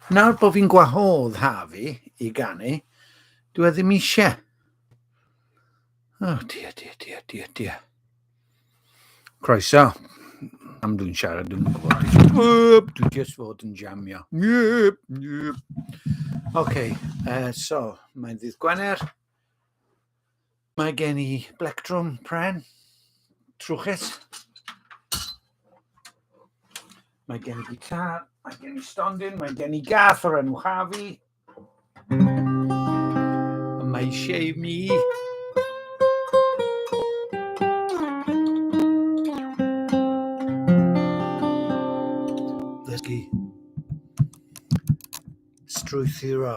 Nawr bod fi'n gwahodd Harvey i ganu, dwi e ddim eisiau. Oh, dear, dear, dear, dear, dear. Croeso. Am dwi'n siarad, dwi'n gwybod. Dwi just fod yn jamio. Yep, yep. OK, so, mae'n ddydd Gwener. Mae gen i blectrwm pren, trwchus. Mae gen i gitar, mae gen i stondin, mae gen i gath o'r enw Harvey. Mae eisiau i mi ddysgu strwythuro.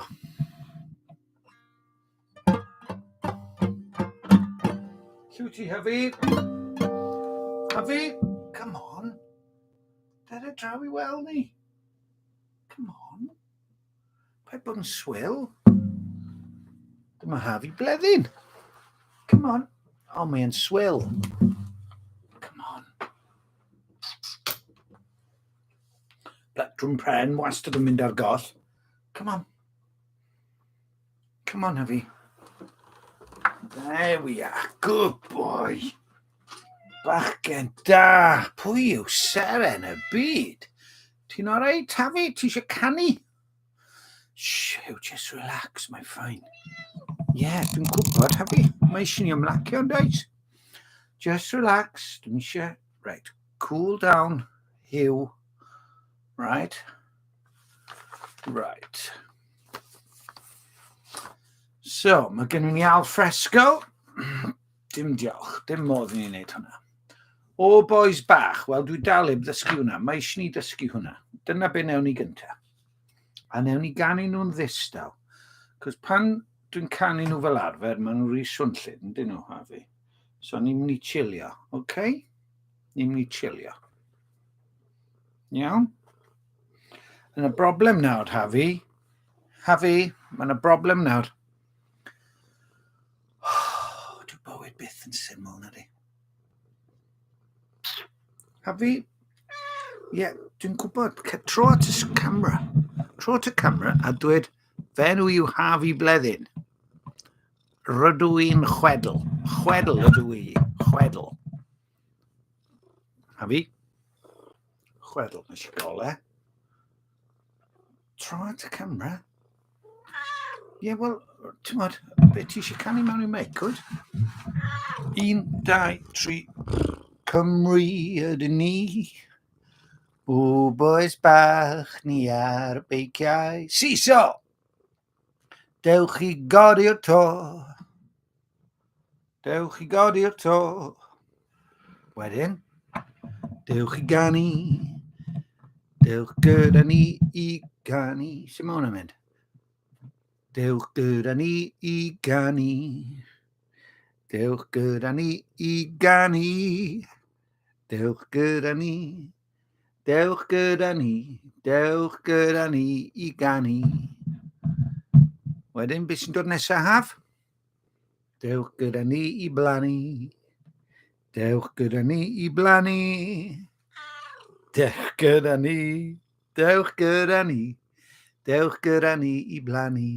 Lle wyt ti, Hyfi? Hyfi, come on. Dere draw i weld ni. Come on. Paid bod yn swil. Dyma Harvey Bleddyn. Come on. O, oh, mae'n swil. Come on. Blectrwm pren, wastad yn mynd ar goll. Come on. Come on, Harvey. There we are. Good boy. Bachgen da. Pwy yw seren y byd? Ti'n oreit, Harvey? Ti eisiau canu? Shh, just relax, mae'n fine. Yeah, dwi'n gwybod, Harvey. Mae eisiau ni ymlacio, yn does? Just relax. Dwi'n eisiau... Right, cool down, Hugh. Right. Right. So, mae gennym ni al fresco. Dim diolch, dim modd i ni wneud hwnna. O boys bach, wel dwi dal heb ddysgu hwnna. Mae eisiau ni dysgu hwnna. Dyna be newn ni gyntaf. A newn ni ganu nhw'n ddistaw. Cos pan dwi'n canu nhw fel arfer, maen nhw'n rhy swnllyd, yn dyn nhw, a fi. So ni'n mynd i chilio, oce? Okay? Ni'n mynd i chilio. Iawn? Yna broblem nawr, Hafi. Hafi, mae yna broblem nawr. Oh, dwi bywyd byth yn syml, na di. Hafi, ie, yeah, dwi'n gwybod, tro at y camera. Tro at y camera a dweud, fe enw yw Harvey Bleddyn. Rydw i'n chwedl. Chwedl ydw i. Chwedl. Harvey? Chwedl, nes i gole. Tro at y camera. Ie, yeah, wel, ti'n modd, be ti eisiau canu mewn i meic, wyt? Un, dau, tri. Cymru ydyn ni. O, boys bach, ni ar beiciau. Siso! Dewch i godi'r to. Dewch i godi'r to. Wedyn, dewch i ganu. Dewch gyda ni i ganu. Sut mae hwnna'n mynd? Dewch gyda ni i ganu. Dewch gyda ni i ganu. Dewch gyda ni. Dewch gyda ni, dewch gyda ni i ganu. Wedyn, beth sy'n dod nesaf, Haf? Dewch gyda ni i blannu. Dewch gyda ni i blannu. Dewch gyda ni, dewch gyda ni, dewch gyda ni i blannu.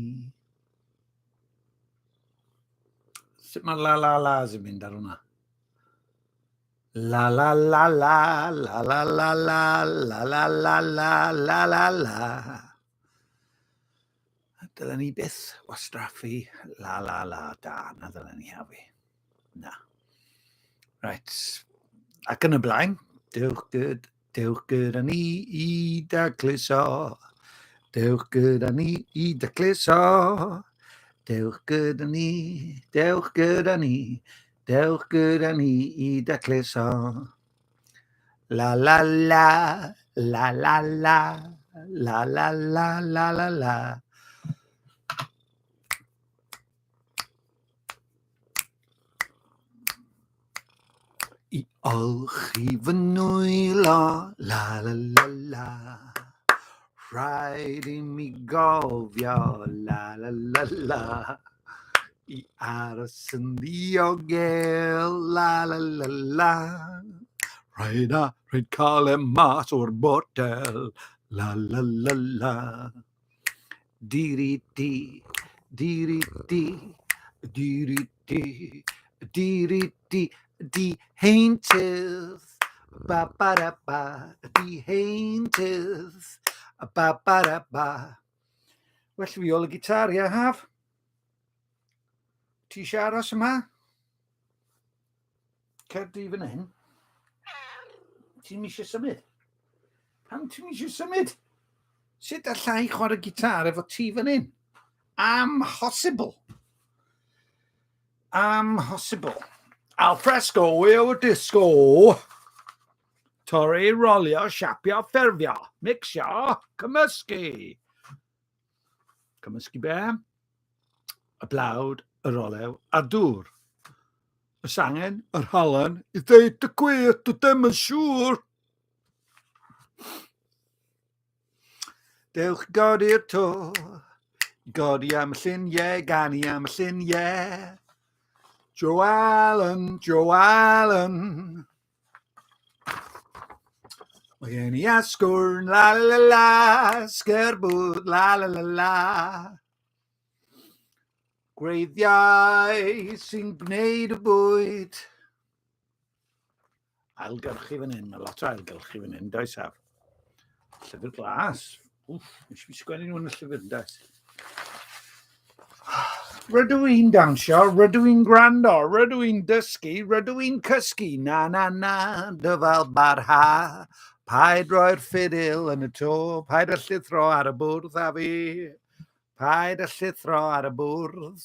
Sut mae la la la sy'n mynd ar hwnna? La la la la, la la la la, la la la la, la la la. Dylen ni byth wastraffu la la la da, na ddylen ni hafu. Na. Right. Ac yn y blaen, dewch gyd, dewch gyda ni i dacluso. Dewch gyda ni i dacluso. Dewch gyda ni, dewch gyda ni, Dewch gyda ni i dacluso. La la la, la la la, la la la la la la. I olchi fy nwylo, la la la la. Rhaid i mi gofio, la la la la. I aros yn ddiogel, la la la la. Rhaid a rhaid cael e mas o'r botel, la la la la. Di di, di di, di di, di di, di heintydd, ba ba da ba, di heintydd, ba ba da ba. Well fi ôl y gitar, ia, Haf? Ti eisiau aros yma? Cer di fan hyn. Ti'n eisiau symud? Pam ti'n eisiau symud? Sut allai chwarae gitar efo ti fan hyn? Amhosibl. Amhosibl. Al fresco yw'r disgo. Torri, rolio, siapio, ffurfio, mixio, cymysgu. Cymysgu be? Y blawd, yr olew a'r dŵr. Oes angen yr halen i ddeud y gwir, dwi ddim yn siŵr. Dewch godi'r to, godi am y lluniau, ganu am y lluniau. Joe Allen, Joe Allen. Mae gen i asgwrn, la la la, sgerbwd, la la la la. Gwreiddiau sy'n gwneud y bwyd. Ailgylchu fan hyn, mae lot o ailgylchu fan hyn, does haf? Llyfr glas. Wff, nes i sgwennu nhw yn y llyfr, does? Rydw i'n dawnsio, rydw i'n gwrando, rydw i'n dysgu, rydw i'n cysgu, na na na, dyfal barha. Paid roi'r ffidil yn y to, paid â llithro ar y bwrdd a fi. Paid â llithro ar y bwrdd.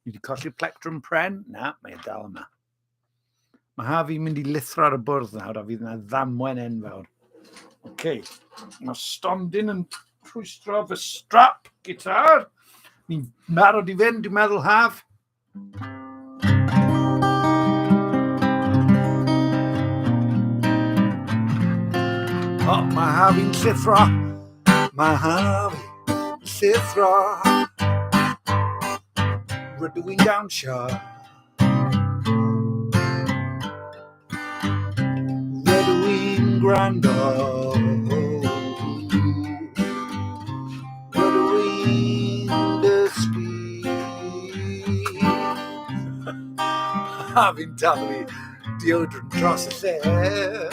Ni wedi colli plectrum pren? Na, mae e dal yma. Mae Harvey'n mynd i lithro ar y bwrdd nawr a fydd yna ddamwen enfawr. Oce, okay. Mae stondin yn rhwystro fy strap gitar. Ni'n barod i fynd, dwi'n meddwl, Haf. O, oh, mae Harvey'n llithro. Mae Harvey'n llithro. Rydw i'n dawnsio. Rydw i'n gwrando. Rydw i'n dysgu. A fi'n taflu deodorant dros y lle.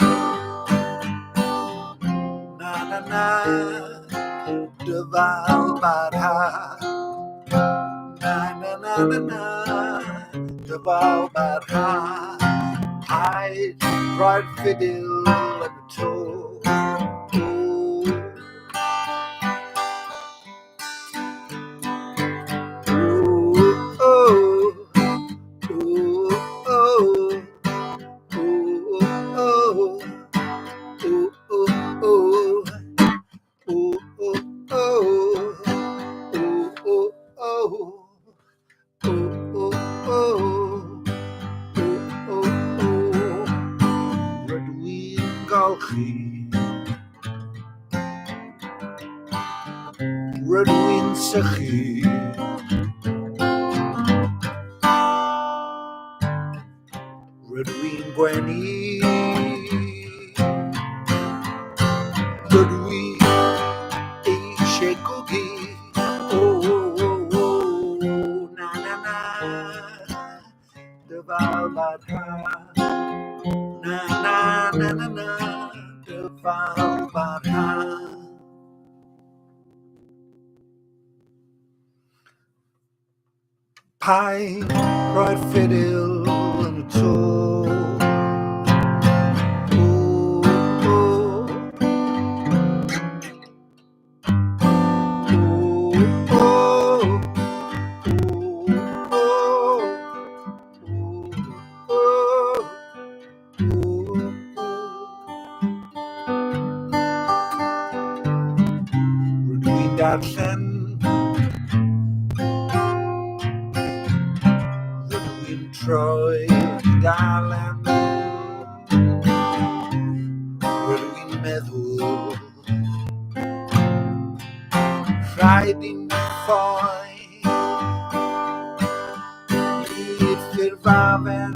Na, na, na, dyfal barha. Na, na, na, na, na, dyfal barha. Paid rhoi'r ffidil yn y to. Ooh, oh, ooh, oh, ooh, oh, ooh, ooh, ooh. Ooh, ooh, oh. Ooh, ooh, oh. Ooh, ooh, oh. Ooh, ooh, oh. Rydw i'n golchi. Rydw i'n sychu. Rydw i'n gwenu. Rydw i eisiau gwgu. O, o, o, o, na, na, na. Dyfal barha. Na, na, na, na, na. Dyfal barha. Paid rhoi'r ffidil yn y to. Ooh, ooh. Ooh, ooh. Ooh, ooh. Ooh, ooh. Rydw i'n darllen. Rydw i'n troi dalen. Rydw i'n meddwl. Rhaid i mi ffoi i'r ffurfafen.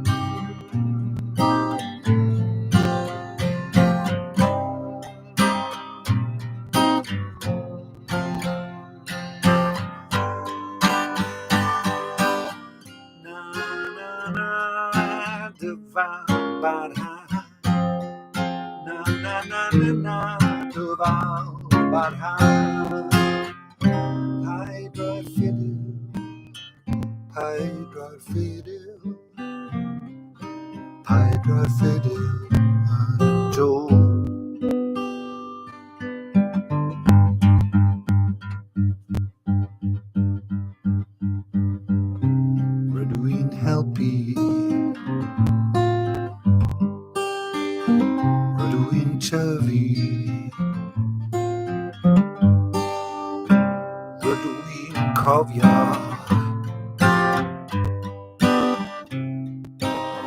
Dyfal barhau. Na, na, na, na, na, dyfal barhau. Paid rhoi'r ffidil, paid rhoi'r ffidil, paid rhoi'r ffidil yn y to. Rydw i'n helpu. Rydw i'n tyfu. Rydw i'n cofio.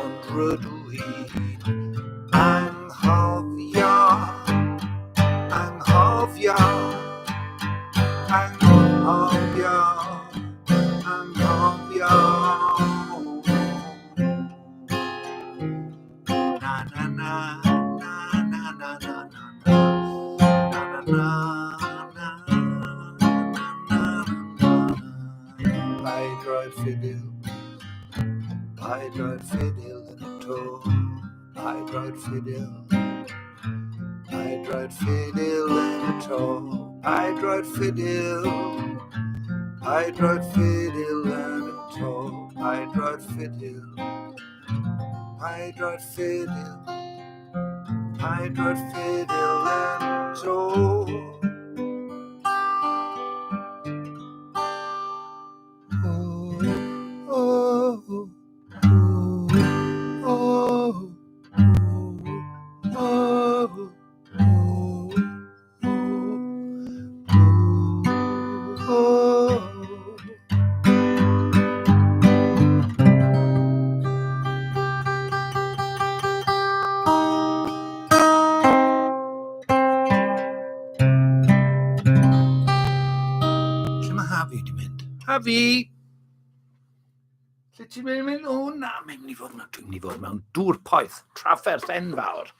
Ond rydw i'n anghofio. Anghofio. Anghofio. Anghofio. Na na na na na na na na na na na na na na. Paid roi'r ffidil, paid roi'r ffidil yn y to, paid roi'r ffidil, paid roi'r ffidil yn y to, paid roi'r ffidil, paid roi'r ffidil yn y to, paid roi'r ffidil, paid roi'r ffidil, paid roi'r ffidil yn y to. Lle mae Harvey wedi mynd? Harvey! Lle ti'n mynd? mynd? O na, mae'n mynd i fod, dwi'n mynd i fod mewn dŵr poeth, trafferth enfawr.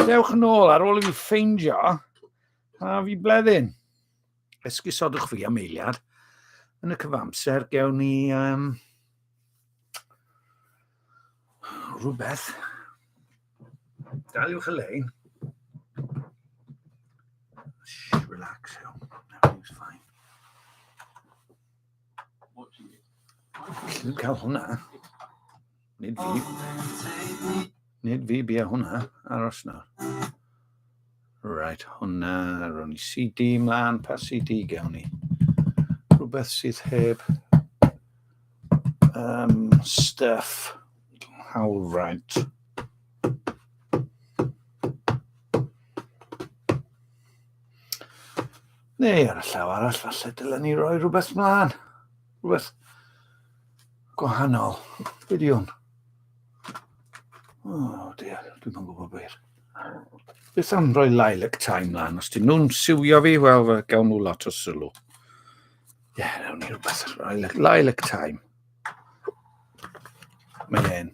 Dewch yn ôl ar ôl i fi ffeindio Harvey Bleddyn. Esgusodwch fi am eiliad. Yn y cyfamser, gewn ni um, rhywbeth. Daliwch y lein. Shh, relax, everything's fine. Dwi'n cael hwnna. Nid fi. Nid fi bia hwnna. Aros nawr. Right, hwnna, rown ni CD mlaen, pa CD gewn ni? Rhywbeth sydd heb um, stuff, hawlfraint. Neu ar y llaw arall, falle dylen ni roi rhywbeth mlaen. Rhywbeth gwahanol. Be di hwn? Oh dear, dwi'n yn gwybod beth. Beth am roi Lilac Time lan? Os dyn nhw'n siwio fi, wel, fe gawn nhw lot o sylw. Ie, yeah, nawn ni rhywbeth. Lilac, Lilac Time. Mae e'n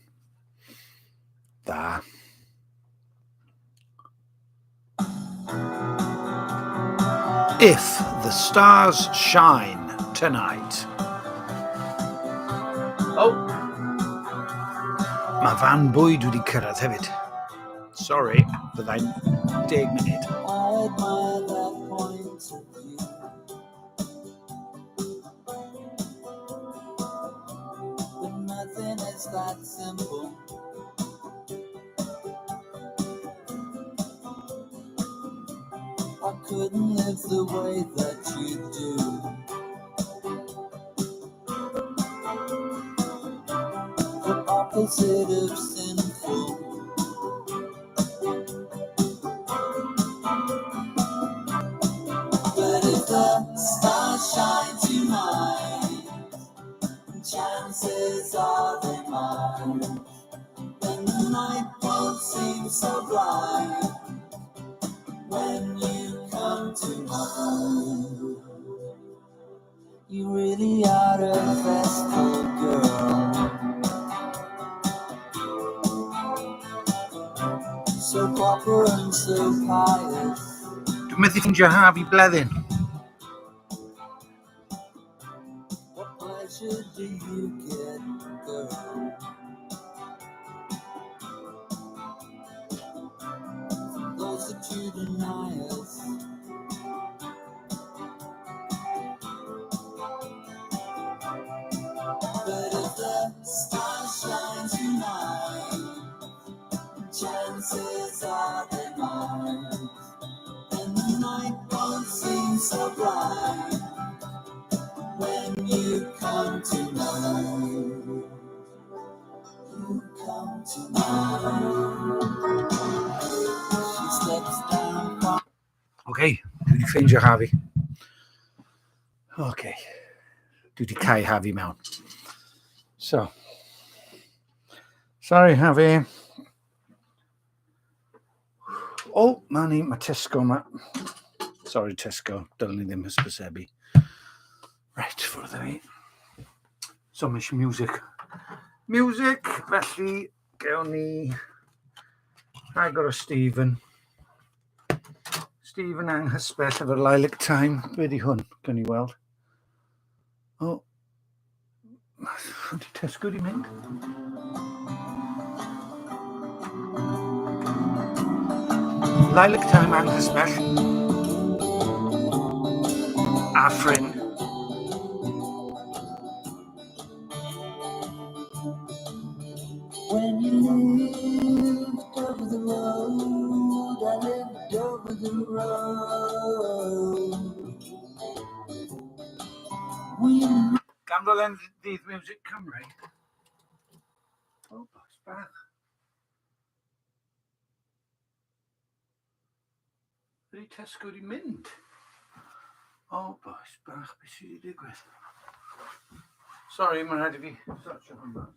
dda. If the stars shine tonight. Oh! Mae fan bwyd wedi cyrraedd hefyd. Sorry, byddai'n 10 munud. I admire that point of view. But nothing is that simple. I couldn't live the way that you do. The opposite of sinful. But if the stars shine tonight, chances are they might. Then the night won't seem so bright when you come to mind. You really are a vestal girl. So proper and so pious. Dwi'n methu ffeindio Harvey Bleddyn. What pleasure do you get, girl? But if the stars shine tonight, chances are they might. And the night won't seem so bright when you come to know. You come to know. She slips down from Oce, okay, dwi wedi ffeindio Harvey. Oce, okay. Dwi wedi cael Harvey mewn. So, sorry Harvey. O, oh, ma ni, mae Tesco yma. Sorry Tesco, dylwn ni ddim hysbysebu. Right, ffwrdd â fi. So, mae eisiau music. Music, felly, gewn ni rhagor o Stephen. Stephen anghysbell efo'r Lilac Time. Be di hwn? Gawn ni weld. O, oh. Ydy Tesco di mynd? Lilac Time anghysbell. A ffrin. When you lived over the road, I lived over the road. We Gan fod e'n ddydd Music Cymru. O, boes bach. Ydy Tesco wedi mynd? O, boes bach, beth sydd wedi digwydd? Sorry, mae'n rhaid i fi sortio hwn mas.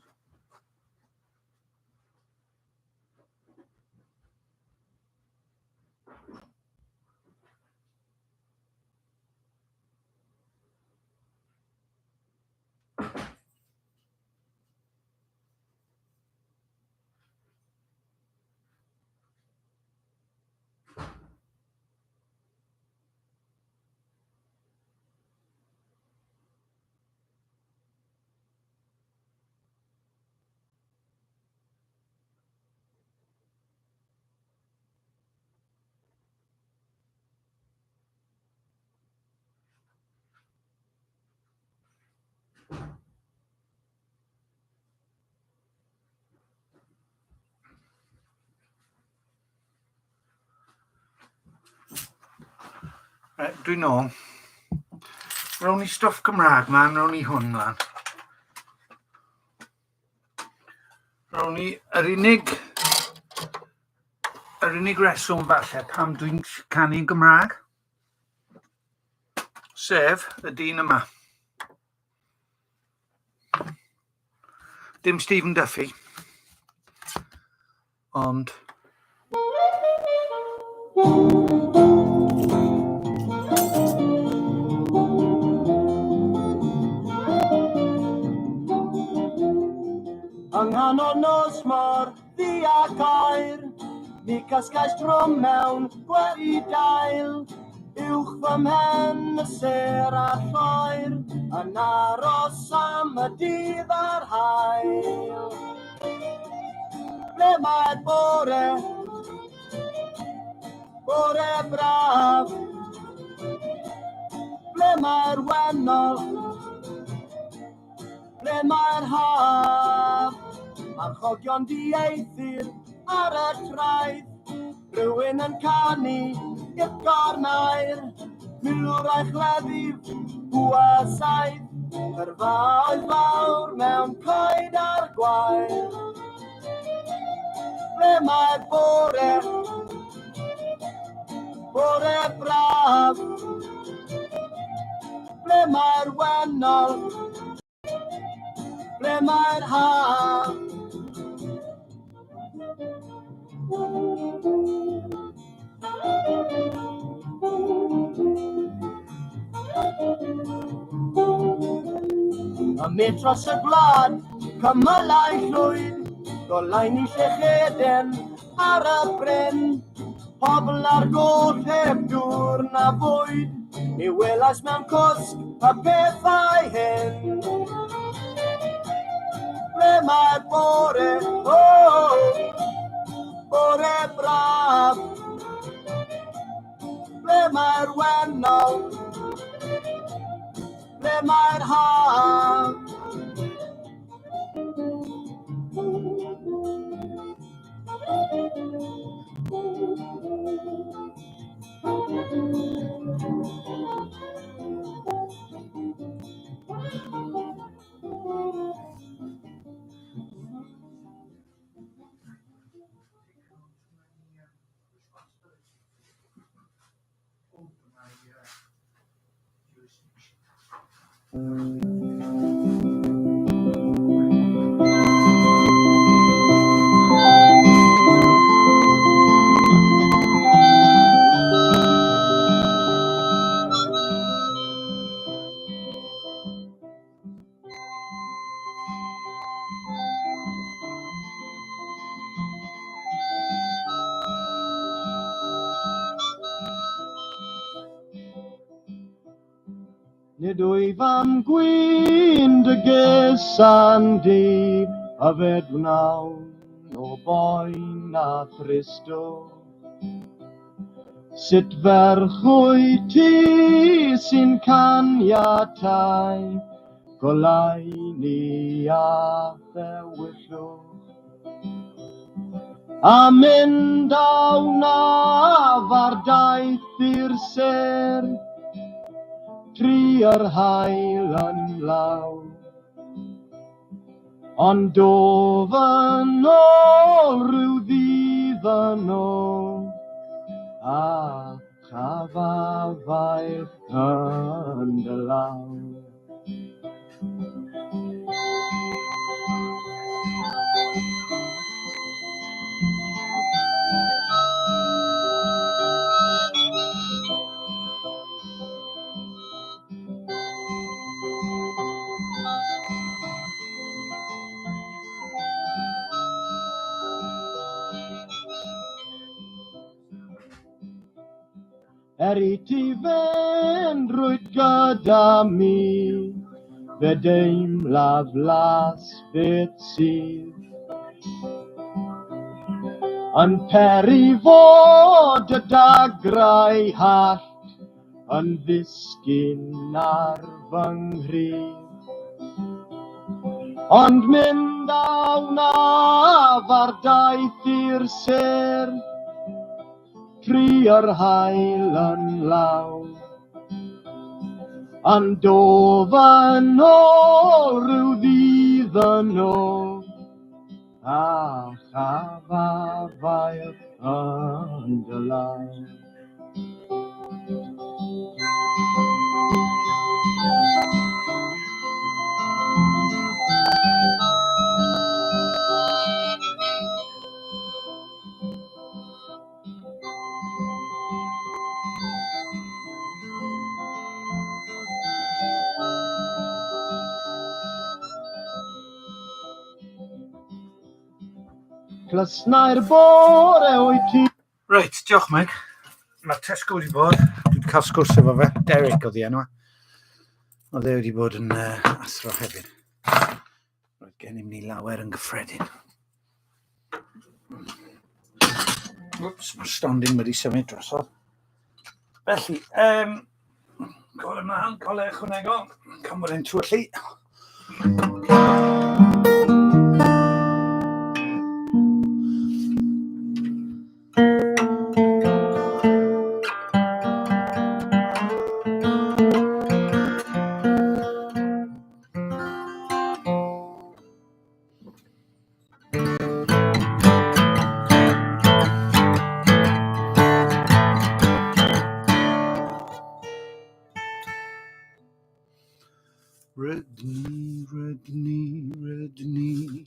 Right, dwi'n ôl. Rown ni stwff Cymraeg mlaen, rown ni hwn mlaen. Rown ni yr unig yr unig reswm falle pam dwi'n canu'n Gymraeg, sef y dyn yma. Dim Stephen Duffy, ond Yng nghanol nos mor ddu ac oer, mi cysgais drwm mewn gwely dail, uwch fy mhen y sêr a'r lloer, yn aros am y dydd a'r haul. Ble mae'r bore? Bore braf. Ble mae'r wennol? Ble mae'r haf? Marchogion dieithr ar y traeth, rhywun yn canu i'r gornair, milwr a'i chleddyf, bwa saeth, tyrfaoedd fawr mewn coed a'r gwair. Ble mae'r bore? Bore braf. Ble mae'r wennol? Ble mae'r haf? Ymyd dros y gwlad, cymylau llwyd, goleuni llecheden ar y bryn, pobl ar goll heb dŵr na bwyd, mi welais mewn cwsg y pethau hyn. Ble mae'r bore, o, bore braf? Ble mae'r wennol? Ble mae'r haf? Nid wyf am gwyn dy gesan di, yfed wnawn o boen a thristwch. Sut ferch wyt ti sy'n caniatáu goleuni a thywyllwch? A mynd a wnaf ar daith i'r sêr, Try'r haul yn law. Ond dof yn ôl rhyw ddydd yn ôl, a chaf afael yn dy law. Er i ti fynd rwyt gyda mi, fe deimlaf las beth sydd yn peri fod y dagrau hallt yn ddisgyn ar fy nghryf. Ond mynd a wnaf ar daith i'r sêr, Try'r haul yn law. A'n dof yn ôl rhyw ddydd yn ôl, a chaf afael yn dy law. Clustnau'r bore wyt ti. Reit, diolch Mike. Mae Tesco wedi bod. Dwi wedi cael sgwrs efo fe. Derek oedd ei enw. Oedd e wedi bod yn athro hefyd. Roedd gennym ni lawer yn gyffredin. Wps, mae'r stondin wedi symud drosodd. Felly, golau ymlaen, golau ychwanegol, gan bod e'n twyllu. Rydyn ni, rydyn ni, rydyn ni.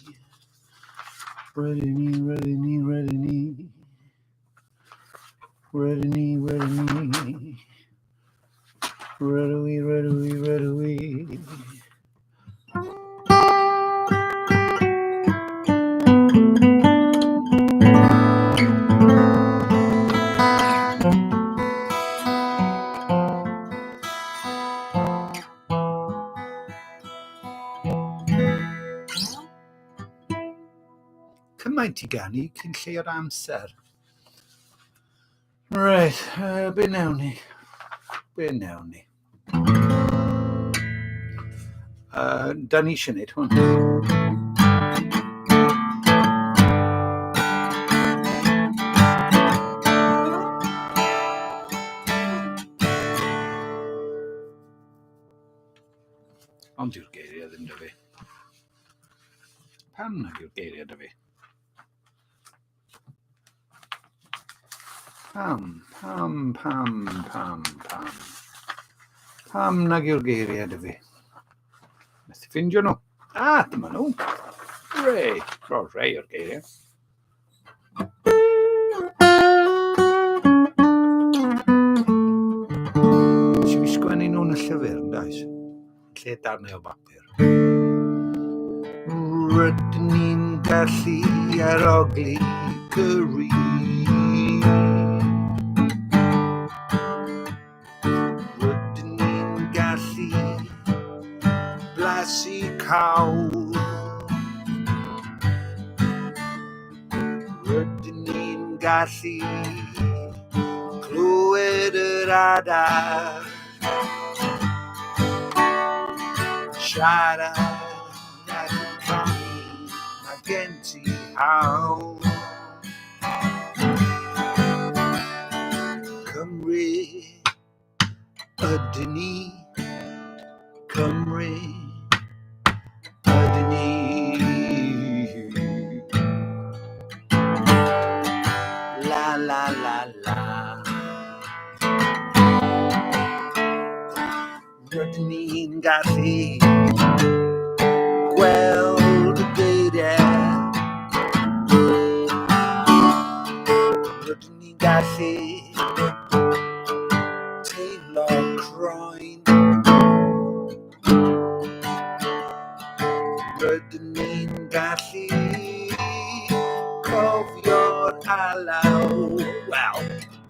Rydyn ni, rydyn ni, rydyn ni. Rydyn ni, rydyn ni. Rydw i, rydw i, rydw i. Cymaint i ganu cyn lleied o amser. Reit, be wnewn ni? Be wnewn ni? Da ni eisiau gwneud hwn. Ond dyw'r geiriau ddim 'da fi. Pam nag yw'r geiriau 'da fi? Pam, pam, pam, pam, pam. Pam nag yw'r geiriau 'da fi? Methu ffindio nhw. Ah, dyma nhw. Hooray! Rho rhai o'r geiriau. Nes i fi sgwennu nhw yn y llyfr, yn does? Lle darnau o bapur. Rydyn ni'n gallu arogli curry. Rydyn ni'n gallu blasu cawl. Rydyn ni'n gallu clywed yr adar siarad ac yn canu, mae gen ti hawl. Cymru ydyn ni, Cymru ydyn ni. La la la la. Rydyn ni'n gallu gweld y geiriau. Rydyn ni'n gallu teimlo croen. Rydyn ni'n gallu cofio'r alaw. Wel,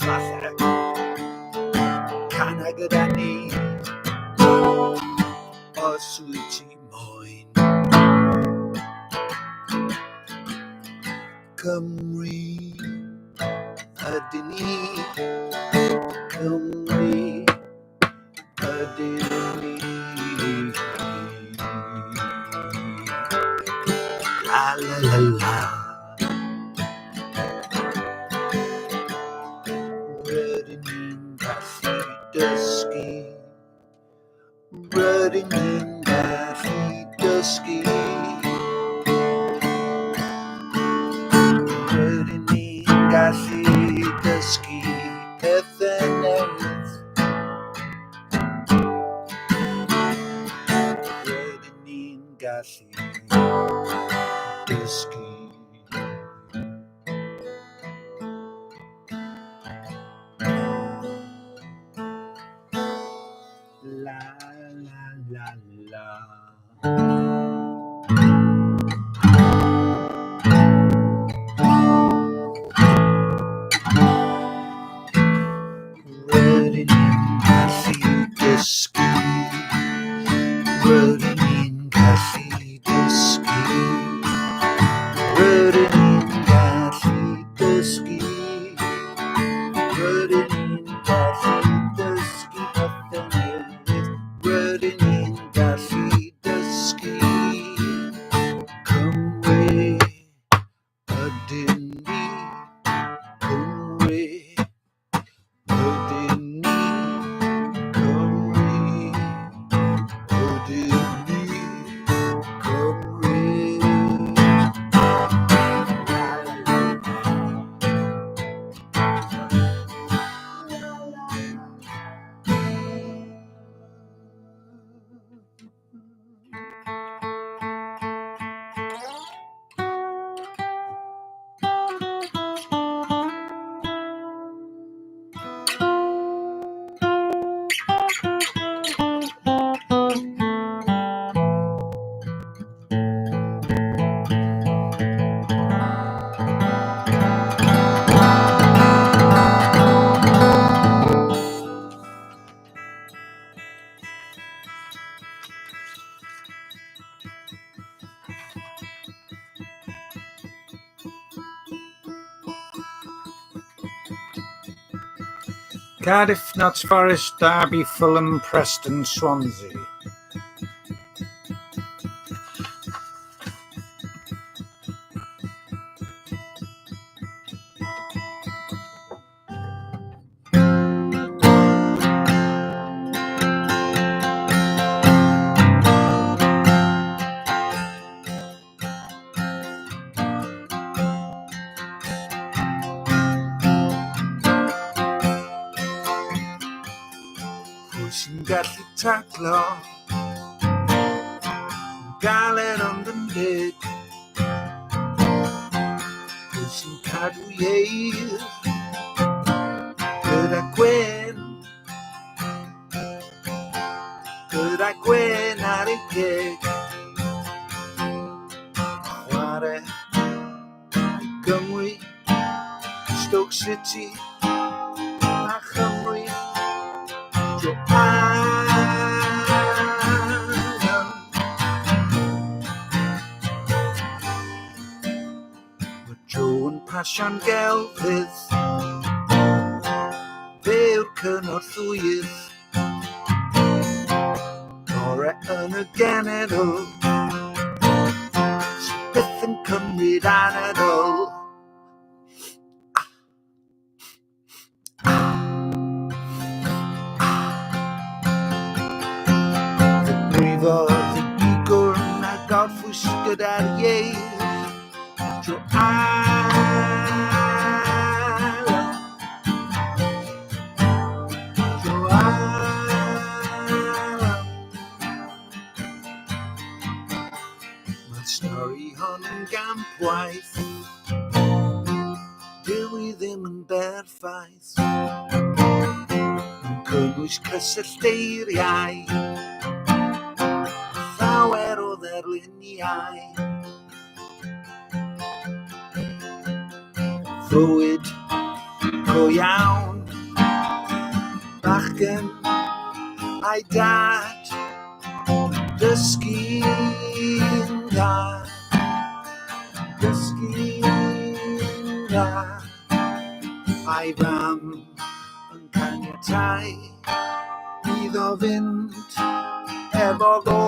falle. Cana gyda ni. Os wyt ti moyn. Cymru ydyn ni. Cymru ydyn ni. La la la la. Rydyn ni'n gallu dysgu. Rydyn ni'n gallu dysgu. Rydyn ni'n gallu dysgu pethau newydd. Rydyn ni'n gallu dysgu. La la la la. Rydyn ni'n gallu dysgu. Rydyn ni'n gallu dysgu. Rydyn ni'n gallu dysgu. Rydyn ni'n gallu dysgu pethau newydd. Rydyn ni'n gallu dysgu. Cymru ydyn ni. Cymru ydyn ni. Cymru ydyn ni. Cymru. La la la la. Cardiff, Notts Forest, Derby, Fulham, Preston, Swansea. taclo, galed ond yn deg. Pwy sy'n cadw ieir gyda gwên, gyda gwên ar ei geg. Chwarae i Gymru, Stoke City a Chymru. Joe Allen. Mae Joe yn pasio'n gelfydd, fe yw'r cynorthwyydd gore yn y genedl, sydd byth yn cymryd anadl. Fe brifodd y bigwrn a gorffwys gyda'r ieir. Joe Allen. Joe Allen. Mae'r stori hon yn gampwaith. Dyw hi ddim yn berffaith. Yn cynnwys cysyllteiriau, llawer o dderluniau. Fywyd go iawn, bachgen a'i dad yn dysgu'n dda, dysgu'n dda, a'i fam yn caniatáu iddo fynd efo fo.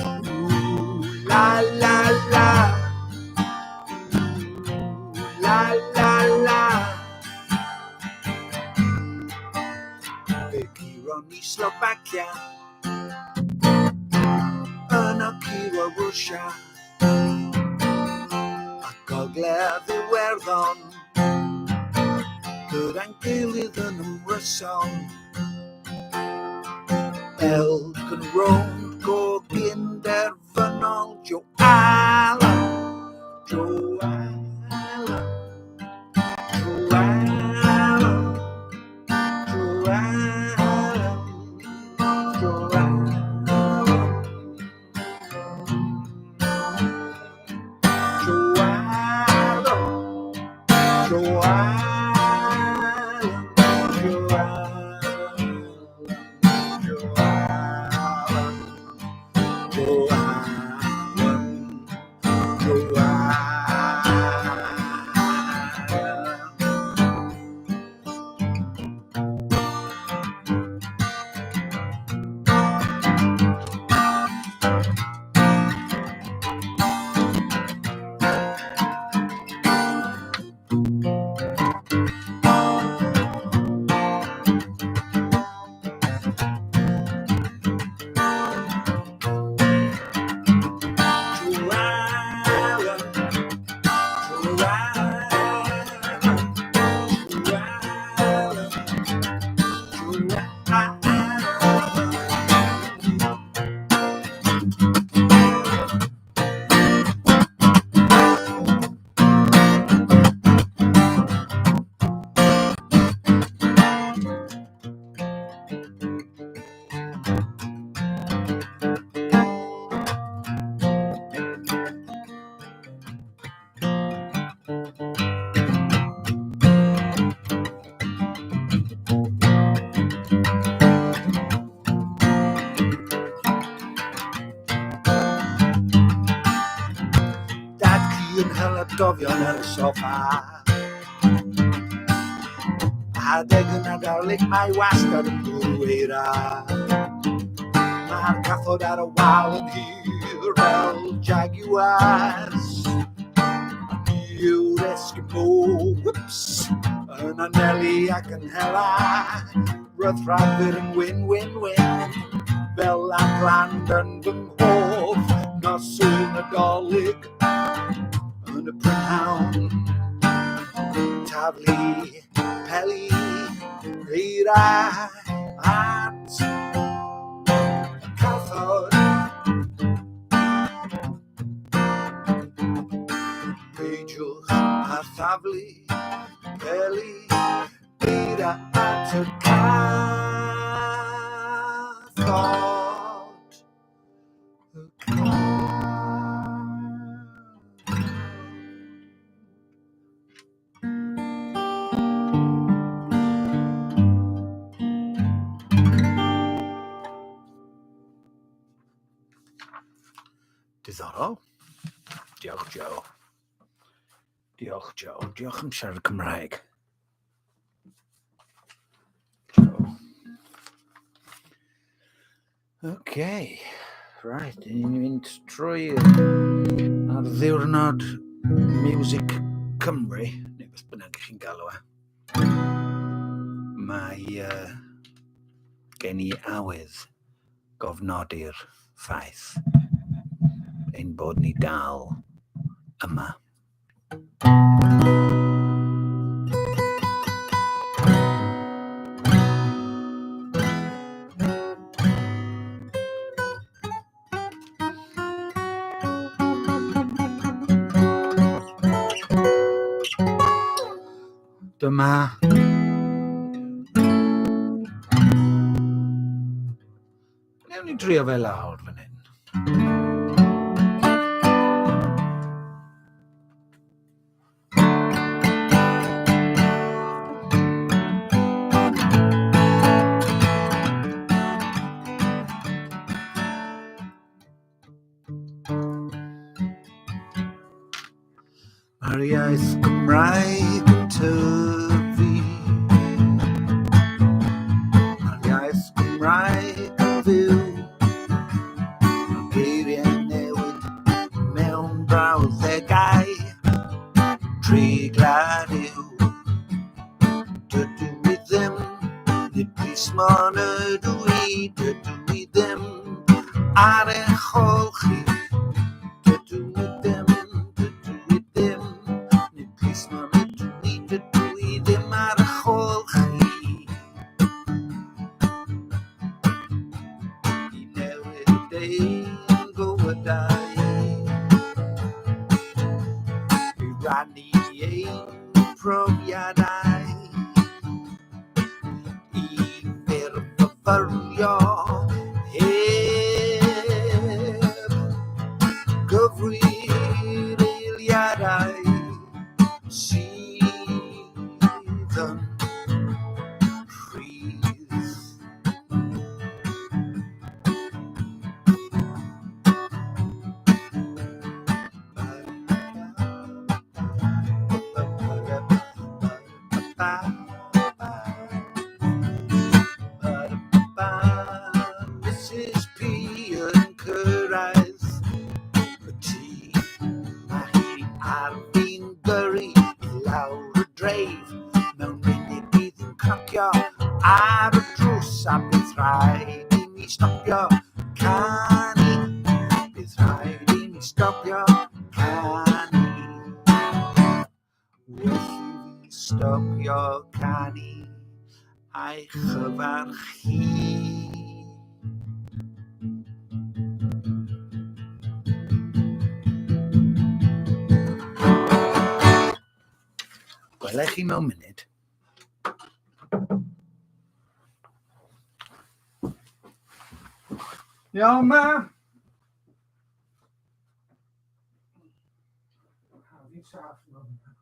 Ooh, la la la. Ooh, la la la. Fe curon ni Slofacia, yno curo Rwsia, a Gogledd Iwerddon, gyda'n gilydd yn ymryson. Elg yn rownd go gynderfynol, Joe Allen, Joe Allen, Joe Allen, Joe Allen, Joe Allen. Joe Allen, Joe Allen, Joe Allen, Joe Allen, Joe Allen, Joe Allen. Joe Allen, Joe Allen, Joe Allen, Joe Allen. Dad cu yn hel atgofion ar y soffa. Adeg y Nadolig mae wastad yn bwrw eira. Mae'r cathod ar y wal yn hir fel jaguars. A ni yw'r Eskimo, whoops, yn anelu ac yn hela. Roedd Rhagfyr yn win, win, win, fel Lapland yn fy nghof. Nos Sul Nadolig yn y prynhawn. Taflu peli eira at taflu peli eira at y cathod. Y cathod. Diddorol. Diolch, Joe. Diolch, Joe. Diolch am siarad Cymraeg. Joe. OK. Right, ni'n mynd trwy ar ddiwrnod Music Cymru, neu beth bynnag chi'n galw e. Mae gen i awydd gofnodi'r ffaith ein bod ni dal yma. Dyma Wnawn ni drio fe lawr fan hyn. Mae'r iaith Gymraeg yn tyfu. Mae'r iaith Gymraeg yn fyw. Mae'r geiriau'n newid mewn brawddegau. Treiglad yw. Dydw i ddim, nid plismon ydw i, dydw i ddim ar eich ôl chi. Dydw i ddim, dydw i ddim, nid plismon ydw i, dydw i ddim ar eich ôl chi. I newid ein bywydau, i rannu ein profiadau, i fyrfyfyrio heb gyfri'r eiliadau sydd yn rhydd. Mrs P yn cyrraedd y tŷ. Mae hi ar fin gyrru i lawr y dreif. Mewn munud bydd hi'n cnocio ar y drws a bydd rhaid i mi stopio canu. Bydd rhaid i mi stopio canu. Well i fi stopio canu a'i chyfarch hi. Gwela i chi mewn munud. Iawn, ma? Fi'n saff yn hwnna.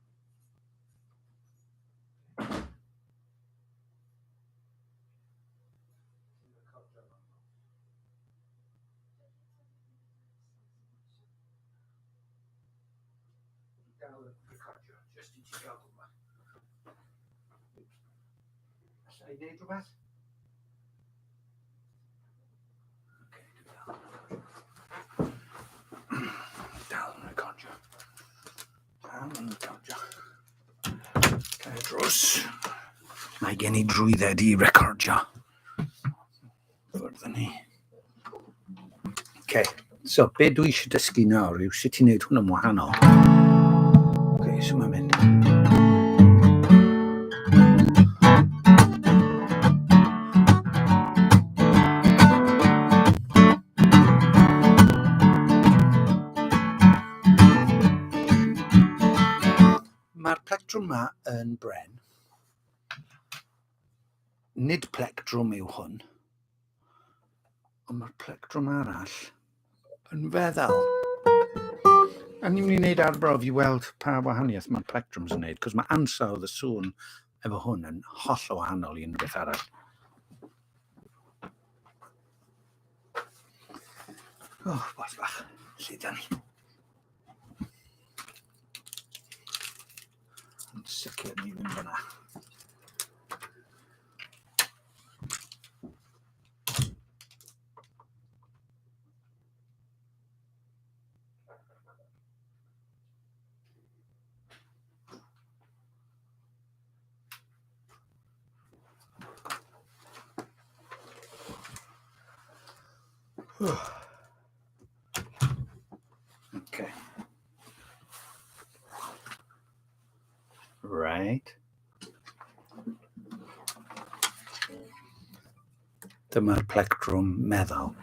Dal yn recordio, jyst i ti gael gwybod. Alla i wneud rhywbeth? Dal yn recordio. Dal yn recordio. Cael drws. Mae gen i drwydded i recordio. Ffwrdd â ni. Okay. So, be dwi eisiau dysgu nawr yw sut i wneud hwn yn wahanol. Okay, so mae'n mynd. Mae'r plectrum plectrwm yma yn bren. Nid plectrwm yw hwn, ond mae'r plectrwm arall yn feddal. A ni'n mynd i wneud arbrawf i weld pa wahaniaeth mae'r plectrwms yn wneud, cos mae ansawdd y sŵn efo hwn yn holl o wahanol i unrhyw beth arall. Oh, bos bach, lle dan ni? Yn sicr ni ddim fyna. Okay. Right. Dyma'r plectrwm meddal.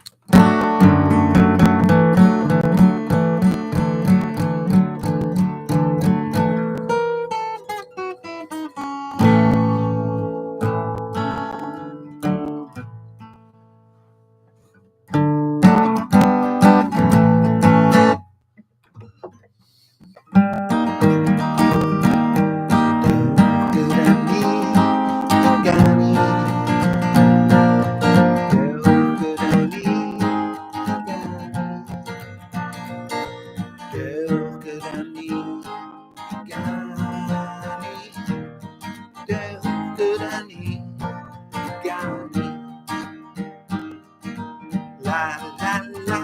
La la la.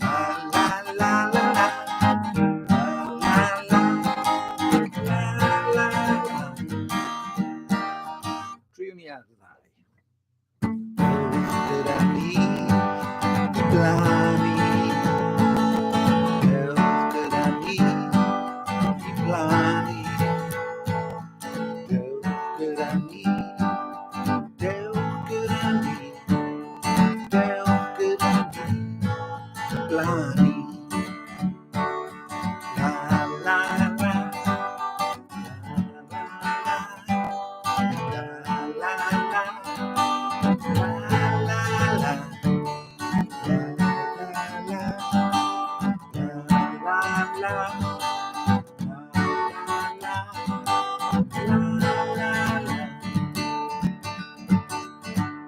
La la la la la. La la la la la. Driwn ni ar ddau. Dewch gyda ni i blannu. Dewch gyda ni i blannu. Dewch gyda ni. Dewch gyda ni. Dewch gyda ni. Blannu. La la la. La la la. La la la. La la la. La la la. La la la. La la la. La la la.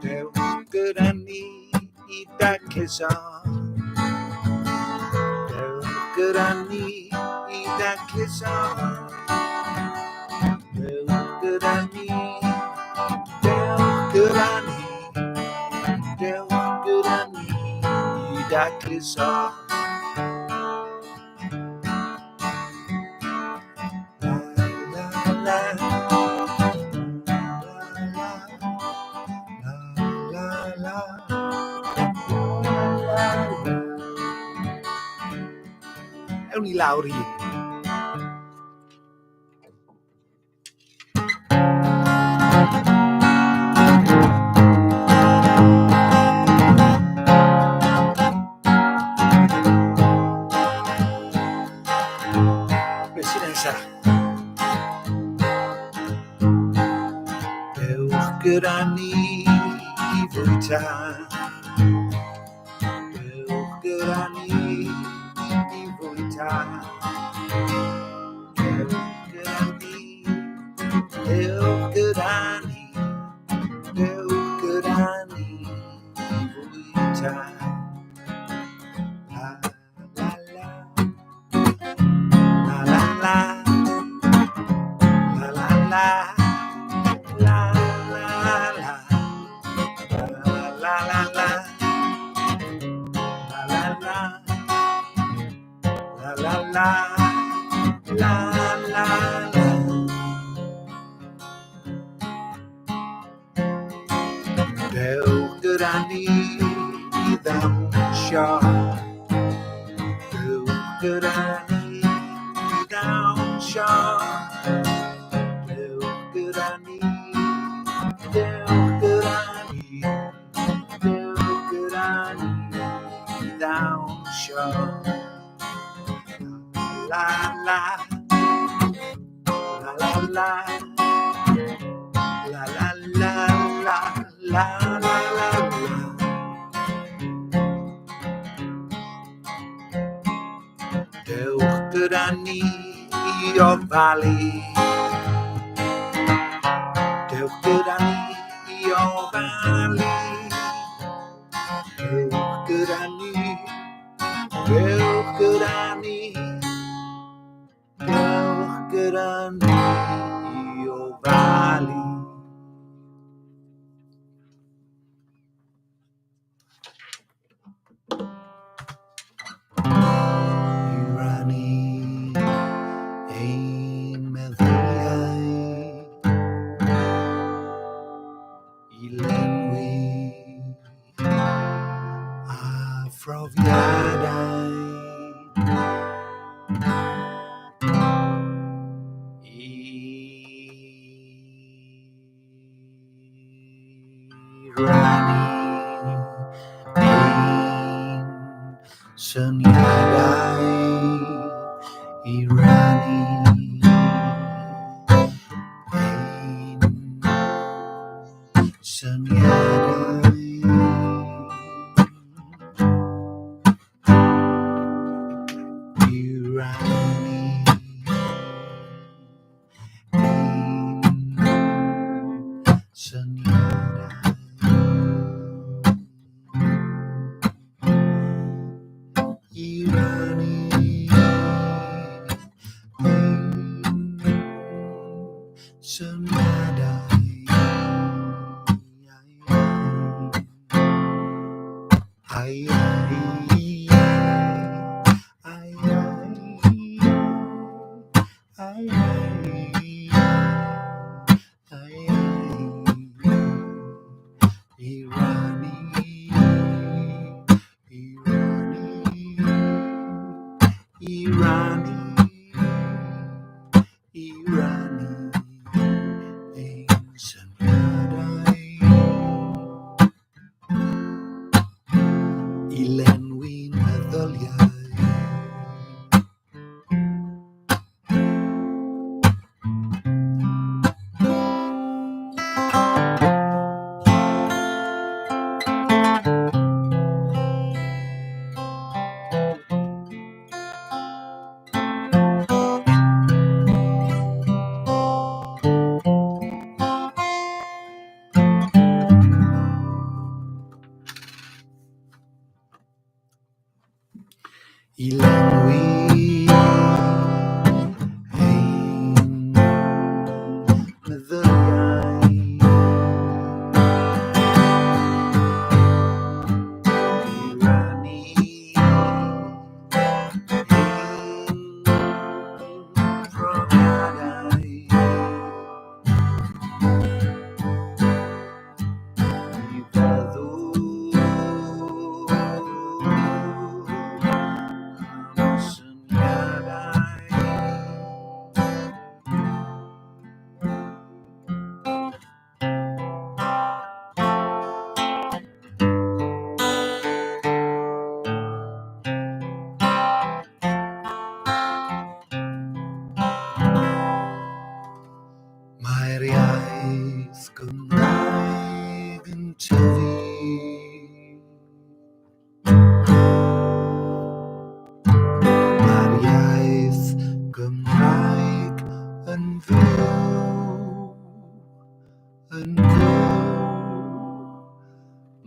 Dewch gyda ni i dacluso. Dewch gyda ni i dacluso. Dewch gyda ni. Dewch gyda ni. Dewch gyda ni i dacluso. La la la. La la la. La la la. Ewn ni lawr un. Beth sy'n nesaf? Dewch gyda ni i fwyta. Dewch gyda ni i fwyta. Dewch gyda ni. Dewch gyda ni. Dewch gyda ni i fwyta. La la la. La la la. La la la. La la la. La la la la. La la la. La la la. La la la. Dewch gyda ni i ddawnsio. Dewch gyda ni i ddawnsio. Dewch gyda ni. Dewch gyda ni. Dewch gyda ni i ddawnsio. La la. la. La la la la la la la la. Dewch gyda ni i ofalu. Dewch gyda ni i ofalu. Dewch gyda ni. Dewch gyda ni. Dewch gyda ni i ofalu. I rannu ein meddyliau, i lenwi a phrofiadau, i rannu ein syniadau, i rannu ein syniadau. I rannu ein syniadau. I rannu ein syniadau. Ai, ai, ai, ai, ai, ai, ai, i rannu, i rannu, i rannu, i rannu ein syniadau. I lenwi'n meddyliau. I lenwi ein meddyliau. I rannu ein profiadau. I feddwl am syniadau. Mae'r iaith Gymraeg yn tyfu. Mae'r iaith Gymraeg yn fyw, yn fyw.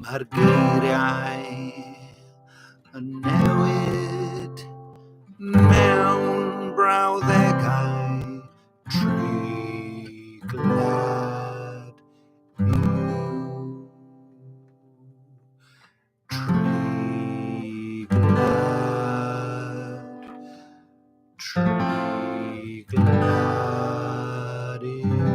Mae'r geiriau yn newid mewn brawddegau treiglad yw. Treiglad, treiglad yw.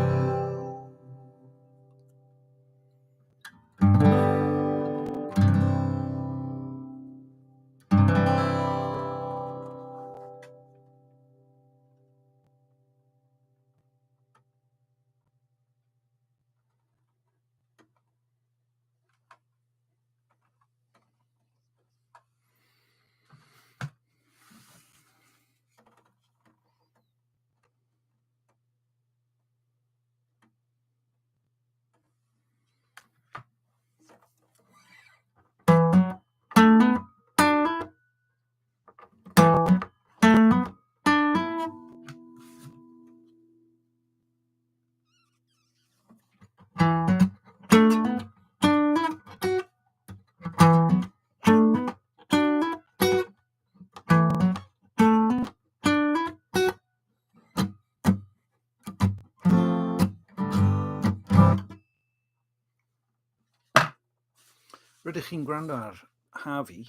Rydych chi'n gwrando ar Harvey,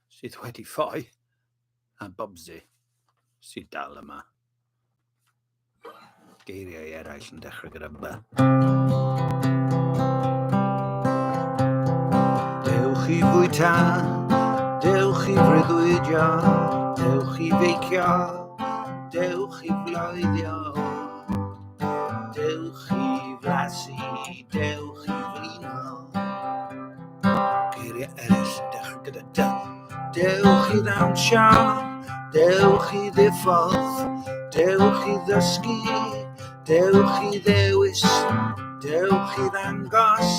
sydd wedi ffoi, a Bobsy, sydd dal yma. Geiriau eraill yn dechrau gyda B. Dewch i fwyta, dewch i freuddwydio, dewch i feicio, dewch i floeddio, dewch i flasu, dewch i flino. Geiriau eraill yn dechrau gyda D. Dewch i ddawnsio, dewch i ddiffodd, dewch i ddysgu, dewch i ddewis, dewch i ddangos,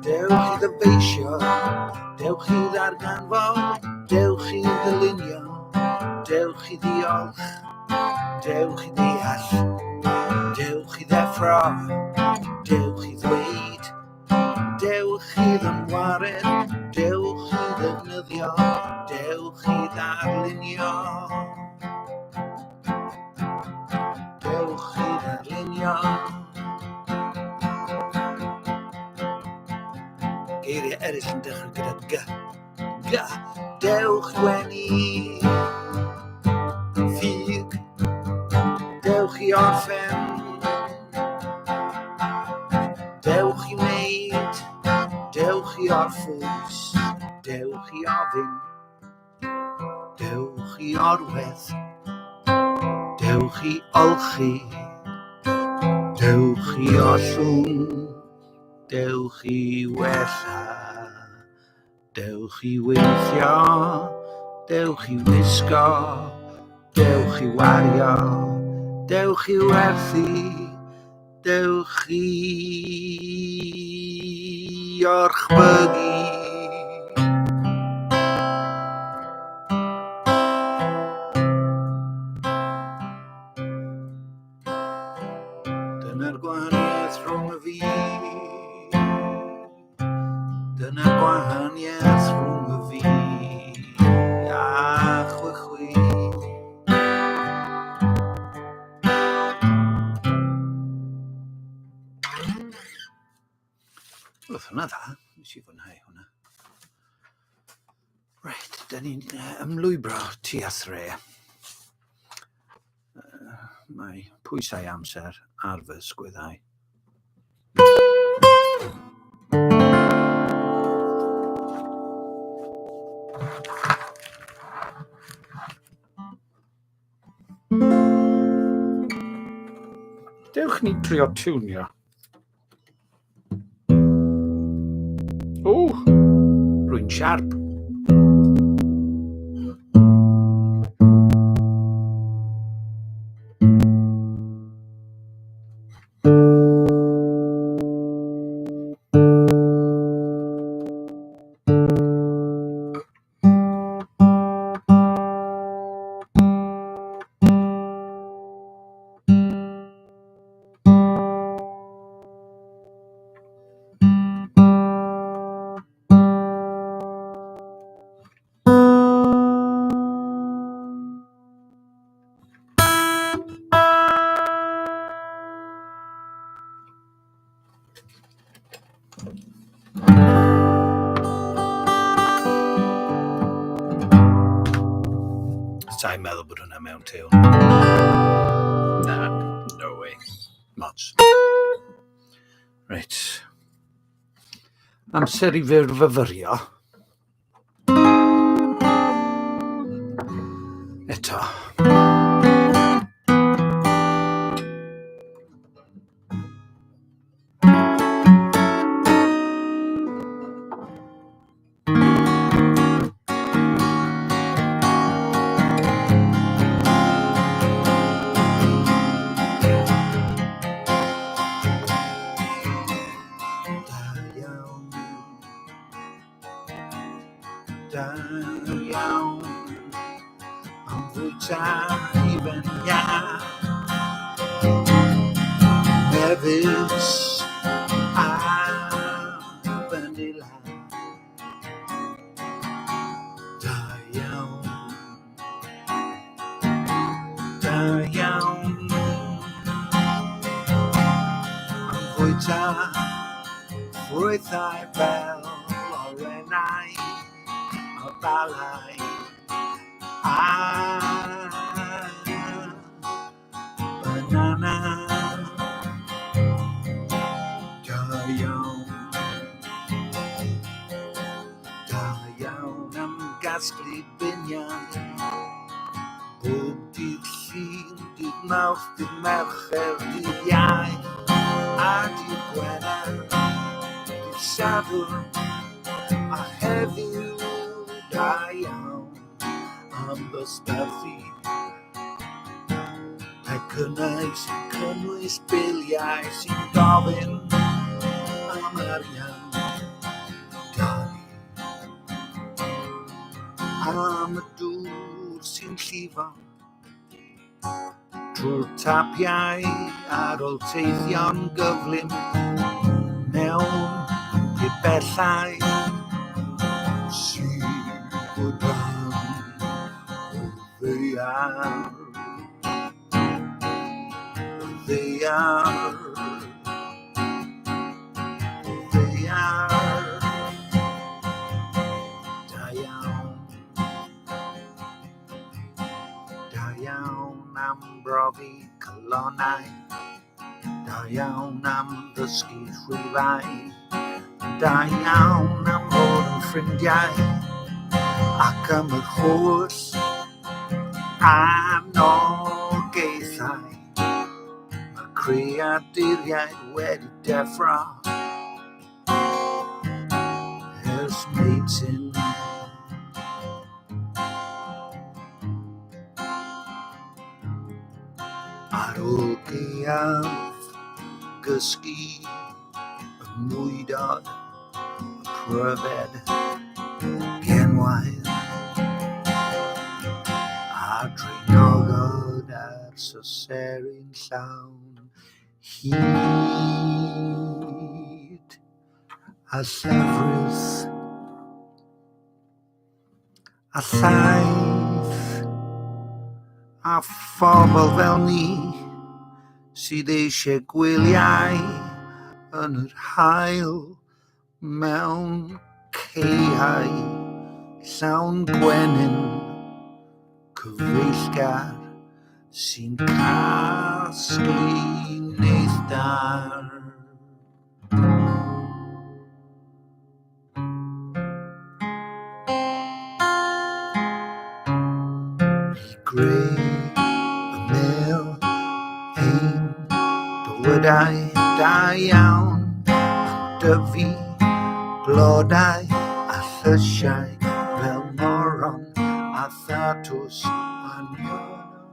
dewch i ddyfeisio, dewch i ddarganfod, dewch i ddylunio, dewch i ddiolch, dewch i ddeall, dewch i ddeffro, dewch i ddweud, Dewch i ddynwared, dewch i ddefnyddio, dewch i ddarlunio. Dewch i ddarlunio. Geiriau eraill yn dechrau gyda G. G. Dewch i wenu. Ffug. Dewch i orffen. Dewch i wneud, dewch i orffwys, dewch i ofyn, dewch i orwedd, dewch i olchi, dewch i ollwng, dewch i wella, dewch i weithio, dewch i wisgo, dewch i wario, dewch i werthu, dewch i orchfygu. Dyna'r gwahaniaeth rhwng y fi. Dyna'r gwahaniaeth rhwng y fi a chwi chwi. Oedd hwnna dda, nes i fwynhau hwnna. Reit, da ni'n ymlwybro tua thre. Mae pwysau amser ar fy sgwyddau. Dewch ni drio tiwnio. O, rwy'n siarp. Sa'n meddwl bod hwnna mewn tiwn. Na, no way. Mods. Reit. Amser i fyrfyfyrio. Eto. Da iawn. Da iawn. Am fwyta hufen iâ. Mefus a fanila. Da iawn. Da iawn. Am fwyta ffrwythau fel afalau a banana. Da iawn. Da iawn am gasglu biniau. Bob dydd Llun, dydd Mawrth, dydd Mercher, dydd Iau a dydd Gwener, dydd Sadwrn a heddiw. Da iawn am ddosbarthu pecynnau sy'n cynnwys biliau sy'n gofyn am arian. Dalu am y dŵr sy'n llifo trwy'r tapiau ar ôl teithio'n gyflym mewn pibellau sydd o dan y ddaear. Y ddaear. Y ddaear. Da iawn. Da iawn am brofi calonnau. Da iawn am ddysgu rhifau. Da iawn am fod yn ffrindiau. Ac am yr holl anogaethau. Mae'r creaduriaid wedi deffro ers meitin. Ar ôl gaeaf gysgu y mwydod, y pryfed, genwair a draenogod ar soseri'n llawn hud a llefrith a llaeth a phobl fel ni sydd eisiau gwyliau yn yr haul mewn caeau llawn gwenyn cyfeillgar sy'n casglu neithdar. I greu y mêl ein bywydau da iawn am dyfu blodau a llysiau fel moron a thatws a nionod.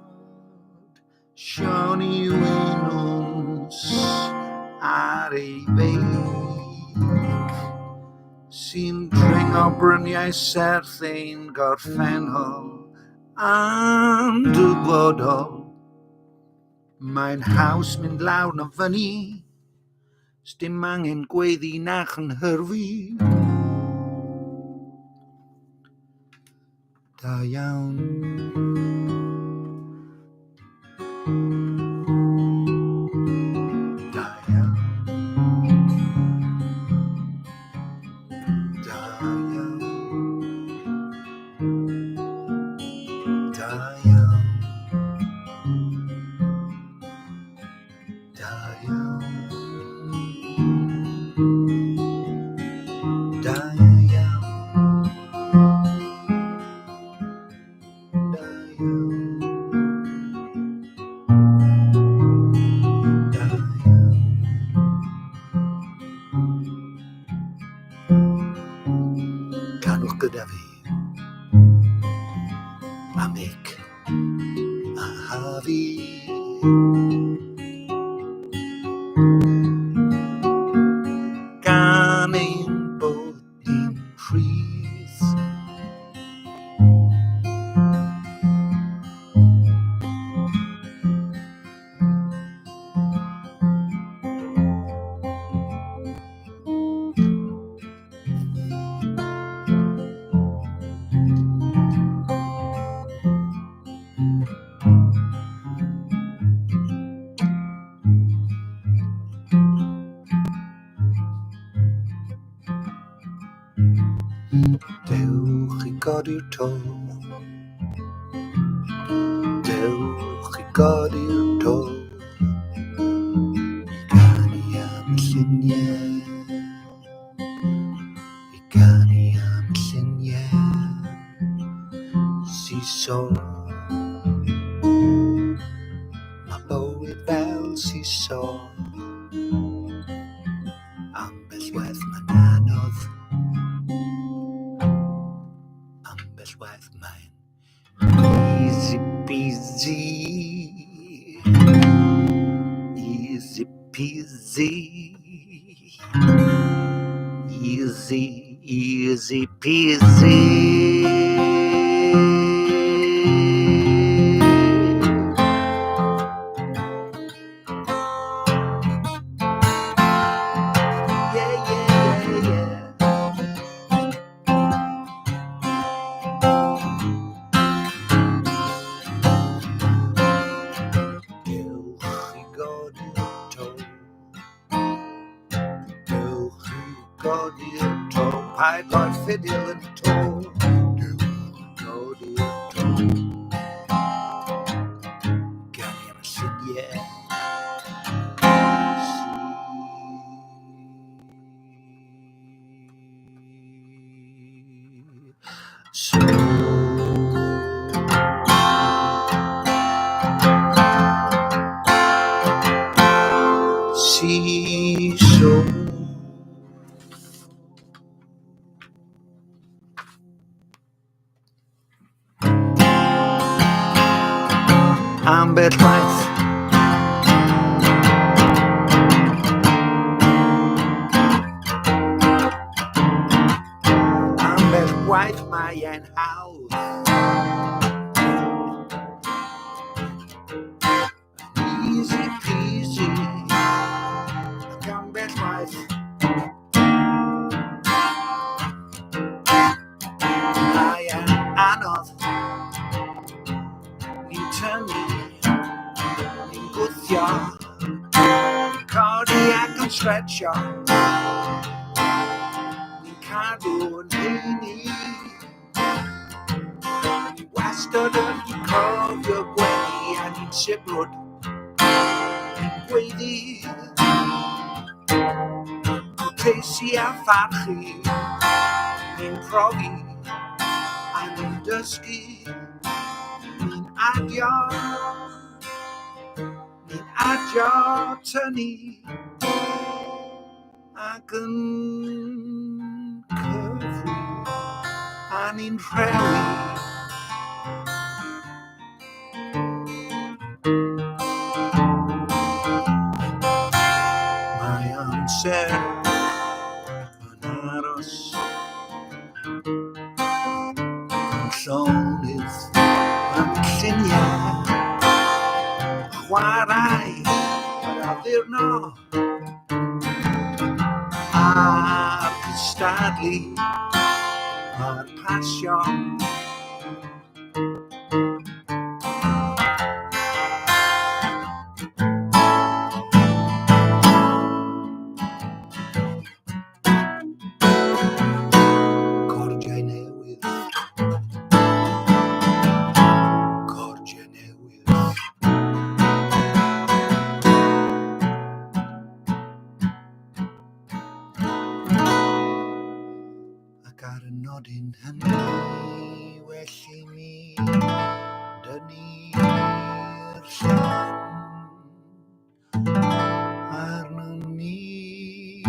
Sioni Winwns ar ei feic sy'n dringo bryniau serth ein gorffennol a'n dyfodol. Mae'n haws mynd lawr na fyny, sdim angen gweiddi na chynhyrfu. Da iawn. Da iawn. Da iawn. Da iawn. Da iawn. Da iawn. Da iawn. Da iawn. Canwch gyda fi. A Mick. A Harvey. Gan ein bod ni'n rhydd. Dewch i godi'r to. Dewch i godi'r to. I ganu am y lluniau. I ganu am y lluniau. Si-so. Mae bywyd fel si-so. Ambell waith mae'n anodd. Ambell waith mae'n easy peasy. Easy peasy. Easy, easy peasy. Yeah, yeah, yeah, yeah. Dewch i godi'r to. Dewch i godi'r to. Paid rhoi'r ffidil yn to. Dewch i godi'r to. Ganu am y lluniau. So. Si so. Ambell waith. Ambell waith mae e'n hawdd. Easy peasy. Ac ambell waith mae e'n anodd. Ni'n tynnu, ni'n gwthio, ni'n codi ac yn stretcho. Ni'n cadw'n heini. Ni wastad yn cofio gwenu a ni'n sibrwd. Ni'n gweiddi. Cwrteisi a pharchu. Ni'n profi a ni'n dysgu. Ni'n adio. Ni'n adio tynnu. Ac yn cyfri a ni'n rhewi. Mae amser yn aros yn llonydd yn lluniau chwarae yr addurno a'r cystadlu a'r pasio. Cordiau newydd. Cordiau newydd. Ac ar y nodyn hynny, well i mi dynnu'r llen arnon ni.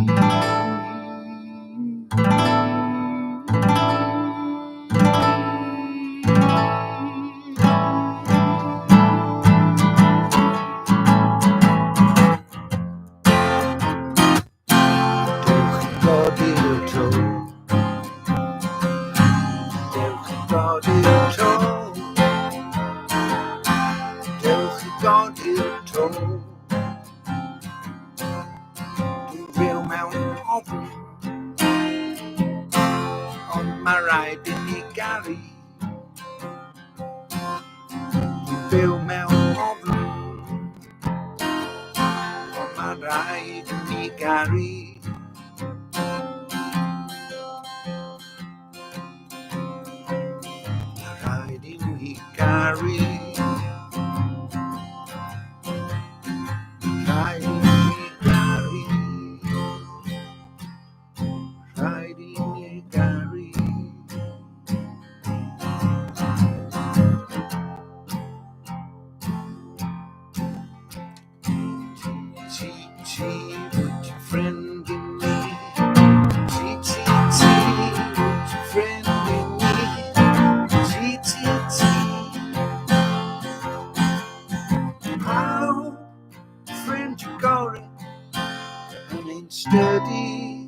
Dewch i godi'r to. Dewch i godi'r to. Dewch i godi'r to. Dwi'n byw mewn ofn, ond mae rhaid i mi garu. Dwi'n byw mewn ofn, ond mae rhaid i mi garu. Sturdy.